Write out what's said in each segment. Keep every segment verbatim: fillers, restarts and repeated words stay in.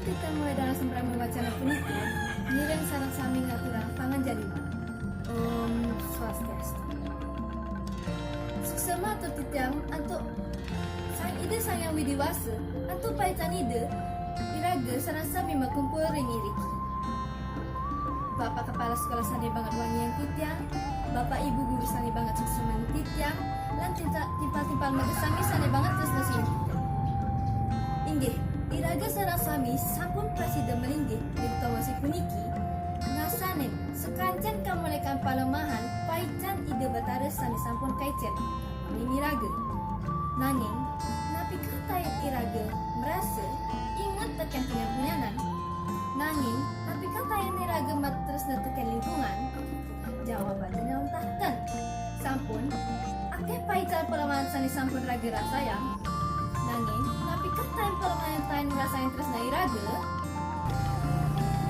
Titiang mulai dalam sembahyang wacana puniki, ngiring sareng sami ngaturang panganjali. Om Swastiastu. Suksema atur titiang antuk Sang Ida Sang Hyang Widi Wasa, antuk paican Ida, iraga sareng sami makumpul ring iriki. Bapak Kepala Sekolah sane banget wangiang titiang, Bapak Ibu Guru sane banget sukseman titiang, lan tinta-, timpal-timpal mega sami sane banget tresna sihin titiang. Inggih, iraga sareng sami sampun prasida malinggih ring tongosing puniki, ngasanin sakancan kamulikan palemahan paican Ida Batara sane sampun kaicen ring iraga. Nanging, napi katayen iraga marasa inget teken punyan-punyanan? Nanging, napi katayen iraga matresna teken lingkungan? Jawabane nyontohken. Sampun akeh paican palemahan sane sampun raga rasayang. Nanging, napi katayen palemahan sane ngrasain tresna iraga?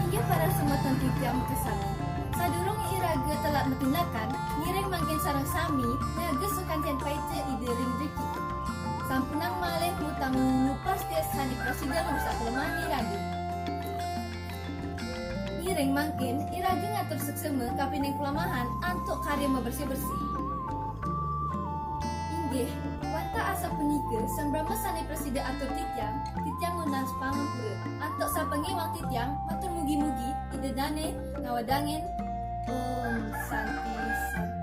Inggih para semeton titiang makasami. Sadurunge iraga telat matindakan, ngiring mangkin sareng sami ngaget sakancan paica Ida ring driki. Sampunang malih ngutang nupas sane prasida ngrusak palemahan iraga. Ngiring mangkin iraga ngatur suksema kapining palemahan antuk karya mabersih-bersih. Inggih, wantah asapunika sambrama sane prasida atur titiang, titiang nunas pangampura antuk sapangiwang titiang matur mugi-mugi Ida dane ngawedangin. Om Santi Santi.